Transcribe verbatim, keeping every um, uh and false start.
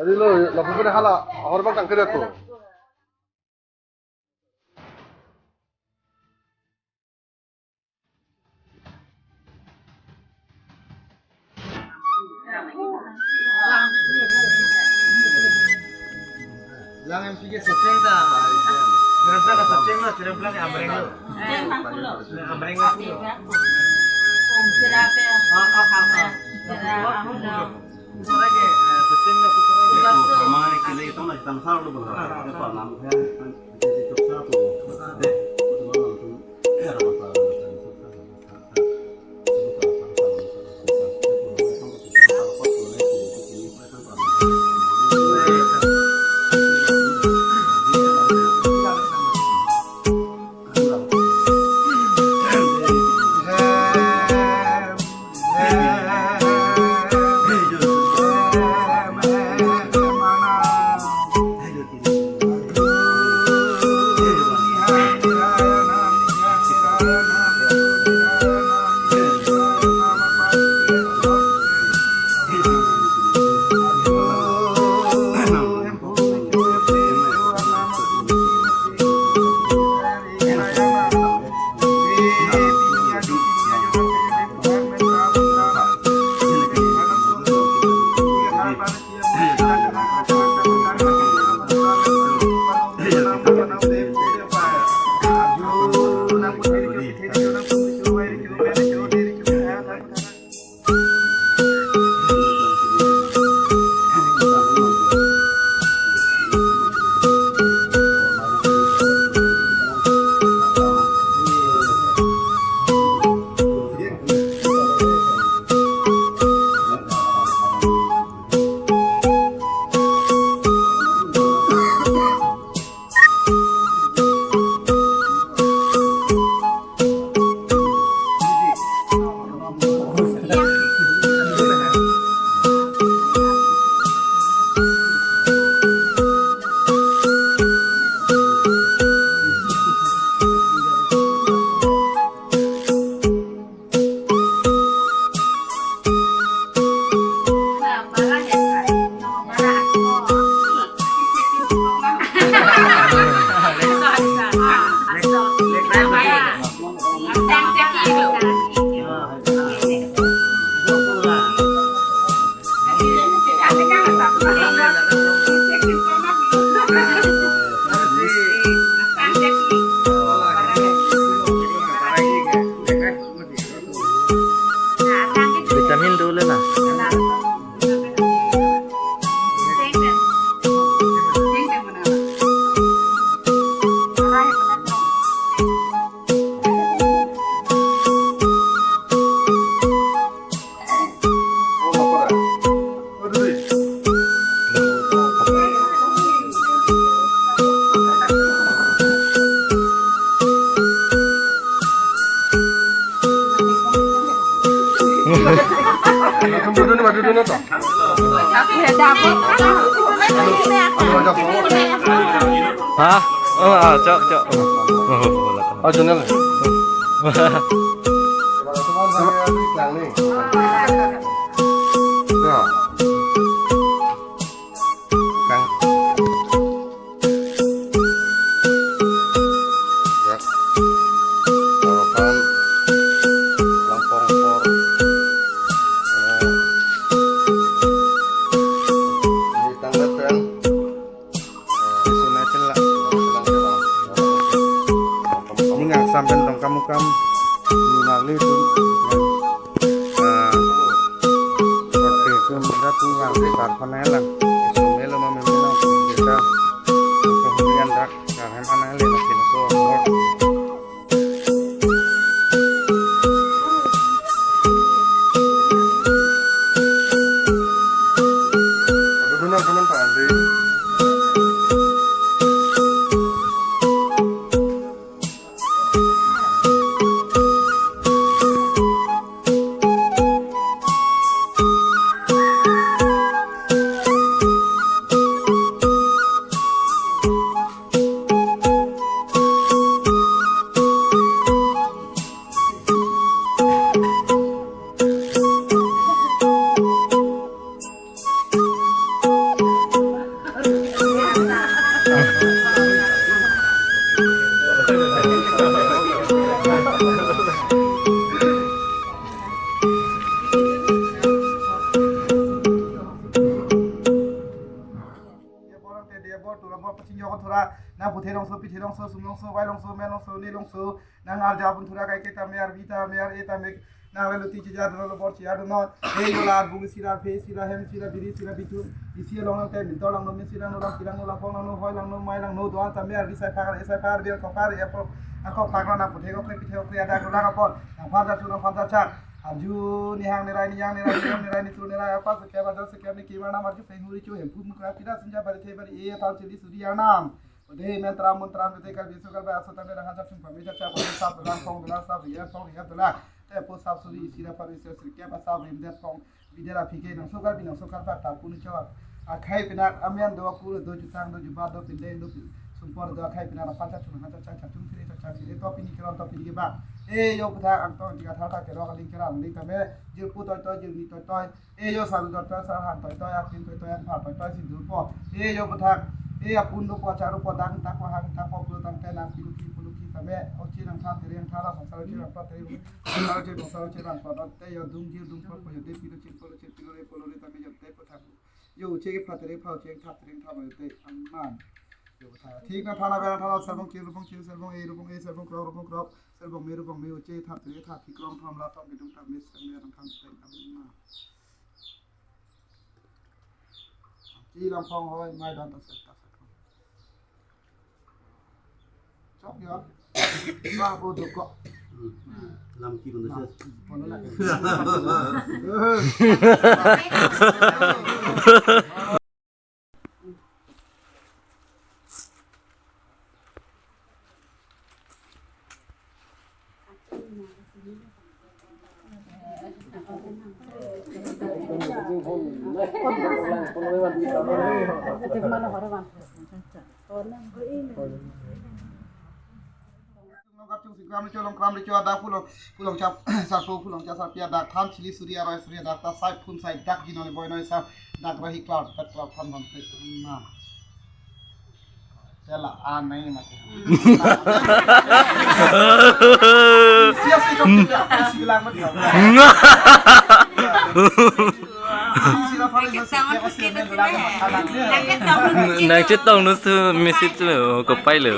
Tadi lo, lapu pen hala, ahor bak tangkir aku. Lang M P ke seteng ta. Tiremplang ke seteng na, tiremplang ke amreng lo. Amreng lo. Ah, ah, ah, ah. Vitamin dole na. Hah? Oh, ah, cok, cok. Oh, oh, oh, oh. Oh, channel. Ya. Kang. Ya. Harapan Lampong Por. Ini tanggal ten. Ning angsam pen Dongkamukam nunali tu. Ah, korte tu mera tu yang par panai lang. Sumelo mami melo kita. Kemudian dak karena panai le lagi so. Nang puthe longso, pithe longso, sum longso, vai longso, men longso, ne longso. Nang arja pun thura kai ke tame, arvi tame, ar-e tame. Nang le luti chija dono, lo bor chia dono. He yo la arbung isi la, phe isi la, hem isi la, biri isi la, bitu. Isi along nang te, mintor langno, mesi langno, langpi langno, langphong langno, hoi langno, mai langno, do-an tame, arvi sai phak, e sai phak, arvi ko phak, e pho. Ako phak lo nang puthe ko kre, pithe ko kre, adak dolang apot. Nang phan jachun, nang phan jachak. Arju nihang nerai, nihang nerai, nihang nerai, nitur nerai, apa sekep, ajar sekep, niki marnam arju penghuri chu, hemphu mukra pida sinja bari the bari e, athar chili suri arnam. Ode men tram mun tram bete kal bisu kal ba aso tame rang hajak sung pame jachak, pame sap dolang, phong dolang, sap riya, phong riya dolang. Te po sap suri isi ra pari suri kep asap rim det phong. Bidera phike nang sokar pinang sokar bak ta punu chawak. Akhai pinak amen do aku do jutang do jubat do pindeng do pin-, sumpor do akhai pinak apar chachun hajak chachun chachun siri chachun siri to pini keron to pini kebak. E yo puthak angtong jika thar ta kerok aling kerang aling tame jirpu toi toi jirni toi toi. E yo saru toi toi sarhan toi toi apin toi toi anpha toi toi sindur po. E yo puthak e apun do po charu po dang tak po hang tak po pulu tang tenang piluki puluki tame. Ochi nang tha tiri ang thara sangsaro chi nang pa tiri. Sangsaro chi sangsaro chi nang pa te yo dung jir dung po po yo de pilu chin polo chin pilu re polo re tame yo te puthak. Yo uche ke phatri phau cheng thapri thap te amman. Yo tha. Thik nang thana bera thana serbong cheng rupong cheng serbong e rupong e serbong krok rupong krok serbong me rupong me uche thapri thap thik rong tham la thom bidung tham mes tham me rang tham teng amman. Chi lam phong hoi mai don ta sek ta sek. Chok ya. Ba bo duk ko. Lam ki bang sa. Polo la. Nokap chung singkram le cholong kram le cho adak pulong pulong chap sarpo pulong chap sarpi adak tham chili suri arai suri adak ta sai phun sai dak jino le boy noi sa dak rahi klar tak klar tham tham te na. Tela anai mati. Sia si kau tidak si gelang mati. Nang chetong nu su message lo, kopai lo.